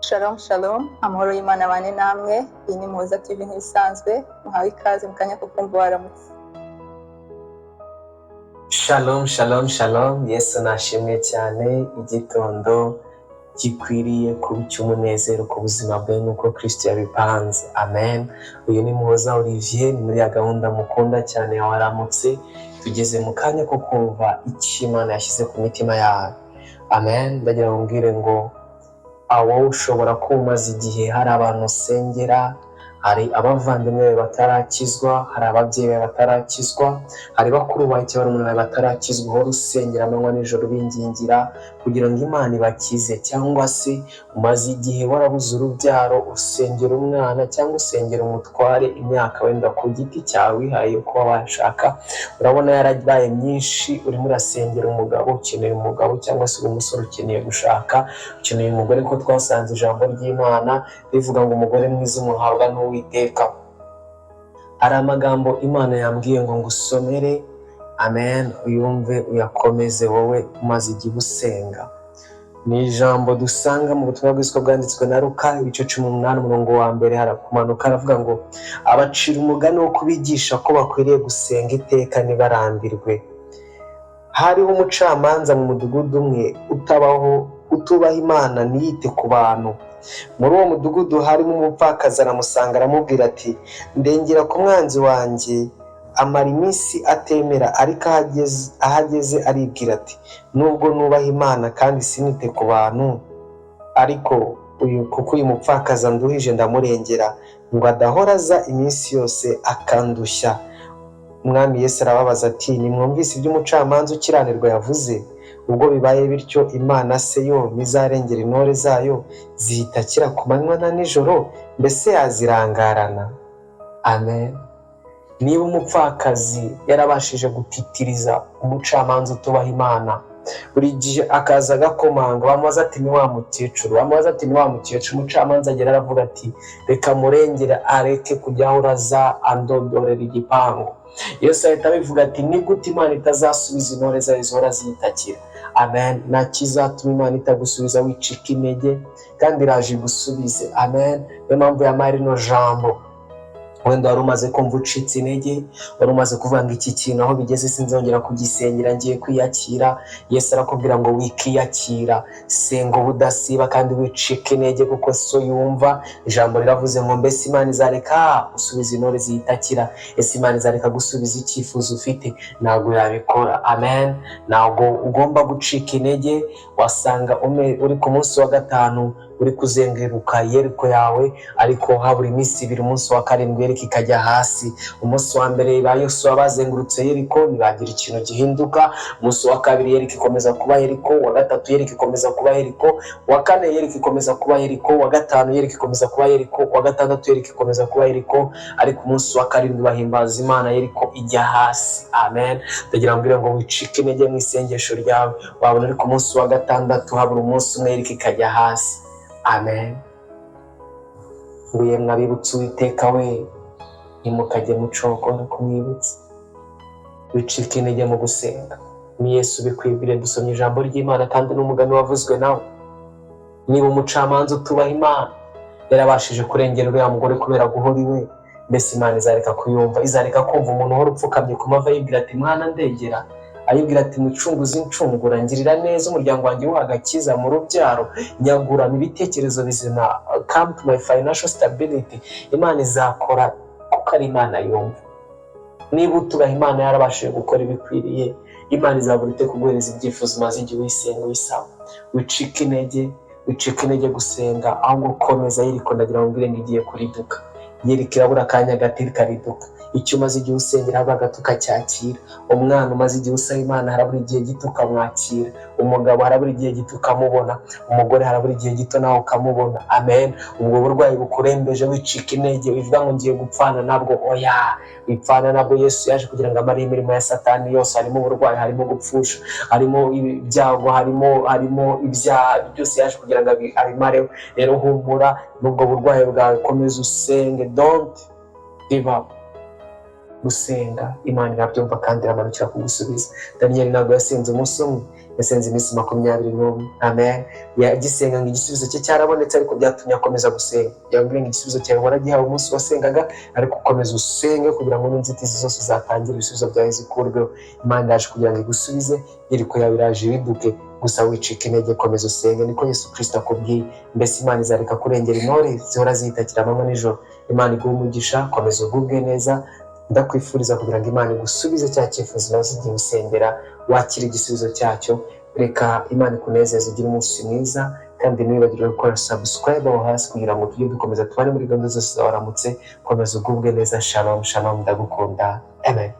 Shalom shalom, amahoro y'Imana abane namwe. Iyi ni Muhoza TV nk'ibisanzwe, muhawe ikaze mu kanya ko kumva waramutse. Shalom, shalom, shalom. Yesu nashimwe cyane. Igitondo gikwiriye kuba icy'umunezero ku buzima bwe nk'uko Kristo yabipanze. Amen. Uyu ni Muhoza Olivier, ni muri ya gahunda mukunda cyane ya Waramutse. Tugeze mu kanya ko kumva icyo Imana yashyize ku mitima yawe. Amen. Ndagira ngo mbwire ngo wowe ushobora kuba umaze igihe hari abantu usengera, hari abavandimwe bawe batarakizwa, hari ababyeyi bawe batarakizwa, hari bakuru bawe cyangwa barumuna bawe batarakizwa, uhora usengera amanywa nijoro bingingira kugira ngo Imana ibakize, cyangwa se umaze igihe warabuze urubyaro, usengera umwana cyangwa usengera umutware imyaka wenda ku giti cyawe wihaye yo kuba washaka, urabona yarabaye myinshi, urimo urasengera umugabo, ukeneye umugabo, cyangwa se uri umusore ukeneye gushaka, ukeneye umugore, ko twasanze ijambo ry'Imana rivuga ngo umugore mwiza umuhabwa n'Uwiteka. Hari amagambo Imana yambwiye ngo ngusomere, amen, uyumve uyakomeze wowe umaze igihe usenga. Ni ijambo dusanga mu butumwa bwiza bwanditswe na Luka, ibice 18, umurongo wa mbere harakumanuka, aravuga ngo: "Abacira umugani wo kubigisha ko bakwiriye gusenga iteka ntibarambirwe. Hariho umucamanza mu mudugudu umwe utabaho, utubaha Imana ntiyite ku bantu. Muri uwo mudugudu harimo umupfakazi, aramusanga aramubwira ati: 'Ndengera ku mwanzi wanjye.' Amara iminsi atemera, ariko aho ageze aribwira ati: 'Nubwo nubaha Imana kandi sinite ku bantu, ariko uyu, kuko uyu mupfakazi anduhije, ndamurengera ngo adahora aza iminsi yose akandushya.' Umwami Yesu arababaza ati: 'Nimwumvise ibyo umucamanza ukiranirwa yavuze? Ubwo bibaye bityo, Imana se yo ntizarengera intore zayo ziyitakira ku manywa na nijoro? Mbese yazirangarana?'" Amen. Niba umupfakazi yarabashije gutitiriza umucamanza utubaha Imana, buri gihe akaza agakomanga, bamubaza ati: "Ni wa mukecuru?" Bamubaza ati: "Ni wa mukecuru?" Umucamanza agera aravuga ati: "Reka murengere, areke kujya aho uraza andondorera igipangu." Yesu ahita abivuga ati: "Ni gute Imana itazasubiza intore zayo zihora ziyitakira?" Amen. Nta kizatuma Imana itagusubiza. Wicika intege, kandi iraje igusubize. Amen. Niyo mpamvu yampaye rino jambo. Wenda wari umaze kumva ucitse intege, wari umaze kuvuga ngo: "Iki kintu aho bigeze sinzongera kugisengera, ngiye kwiyakira." Yesu arakubwira ngo wikiyakira, senga ubudasiba kandi wicike intege, kuko so yumva. Ijambo riravuze ngo: "Mbese Imana izareka gusubiza intore ziyitakira?" Ese Imana izareka gusubiza icyifuzo ufite? Ntabwo yabikora. Amen. Ntabwo ugomba gucika intege. Wasanga uri ku munsi wa gatanu uri kuzenguruka Yeriko yawe, ariko habura iminsi 2, umunsi wa karindwi Yeriko ikajya hasi. Umunsi wa mbere ba Yosuwa bazengurutse Yeriko ntibagira ikintu gihinduka. Umunsi wa kabiri Yeriko ikomeza kuba Yeriko. Uwa gatatu Yeriko ikomeza kuba Yeriko. Uwa kane Yeriko ikomeza kuba Yeriko. Uwa gatanu Yeriko ikomeza kuba Yeriko. Uwa gatandatu Yeriko ikomeza kuba Yeriko. Ariko umunsi wa karindwi bahimbaza Imana, Yeriko ijya hasi. Amen. Ndagira ngo ngo wicike intege mu isengesho ryawe, wabona uri ku munsi wa gatandatu, habura umunsi umwe Yeriko ikajya hasi. Amen. Ngo: "Yemwe abibutse Uwiteka we, ntimukajye mucogora kumwibutsa." Wicika intege mu gusenga. Ni Yesu bikwibwire. Dusomye ijambo ry'Imana kandi n'umugani wavuzwe nawe. Niba umucamanza utubaha Imana yarabashije kurengera uriya mugore kubera guhora iwe, mbese Imana izareka kuyumva? Izareka kumva umuntu uhora upfukamye ku mavi ayibwira ati: "Mwana, ndegera," ayibwira ati: "Mucunguzi, ncungura, ngirira neza, umuryango wanjye agakiza mu rubyaro, nyagurama ibitekerezo bizima, come to my financial stability." Imana izakora kuko ari Imana yumva. Niba utubaha Imana yarabashije gukora ibikwiriye, Imana izabura ite kuguhereza ibyifuzo umaze igihe uyisenga, uyisaba? Wicika intege, wicika intege gusenga, ahubwo komeza. Yeriko, ndagira ngo mbwire ngo igiye kuriduka. Yeriko irabura akanya gato ikariduka. Icyo umaze igihe usengera habura gato ukacyakira. Umwana umaze igihe usaba Imana, harabura igihe gito ukamwakira. Umugabo harabura igihe gito ukamubona. Umugore harabura igihe gito nawe ukamubona. Amen. Ubwo burwayi bukurembeje, wicika intege, wivuga ngo ngiye gupfana nabwo. Oya, wipfana nabwo. Yesu yaje kugira ngo amare imirimo ya Satani yose. Harimo uburwayi, harimo gupfusha, harimo ibyago, harimo ibyaha byose, yaje kugira ngo abimareho. Rero humura n'ubwo burwayi bwawe, komeza usenge, don't give up. Gusenga, Imana irabyumva kandi iramanukira kugusubiza. Daniyeli ntabwo yasenze umunsi umwe. Yasenze iminsi 21. Amen. Yagisenga ngo igisubizo cye cyarabonetse, ariko byatumye akomeza gusenga. Yambwiye ngo igisubizo cyawe waragihawe umunsi wasengaga, ariko ukomeza usenge kugira ngo n'inzitizi zose zatangira ibisubizo byawe zikurweho. Imana iraje kugira ngo igusubize, Yeriko yawe iraje iriduke. Gusa wicika intege, komeza usenge, niko Yesu Kirisito akubwiye. Mbese Imana izareka kurengera intore zihora ziyitakira amanywa nijoro? Imana iguhe umugisha, komeza ugubwe neza. Ndakwifuriza kugira ngo Imana igusubize cya cyifuzo umaze igihe usengera, wakire igisubizo cyacyo. Reka Imana ikunezeze, ugire umunsi mwiza, kandi ntiwibagirwe gukora subscribe aho hasi kugira ngo tujye dukomeza tubane muri gahunda zose zawaramutse. Komeza ugubwe neza. Shalom shalom, ndagukunda. Amen.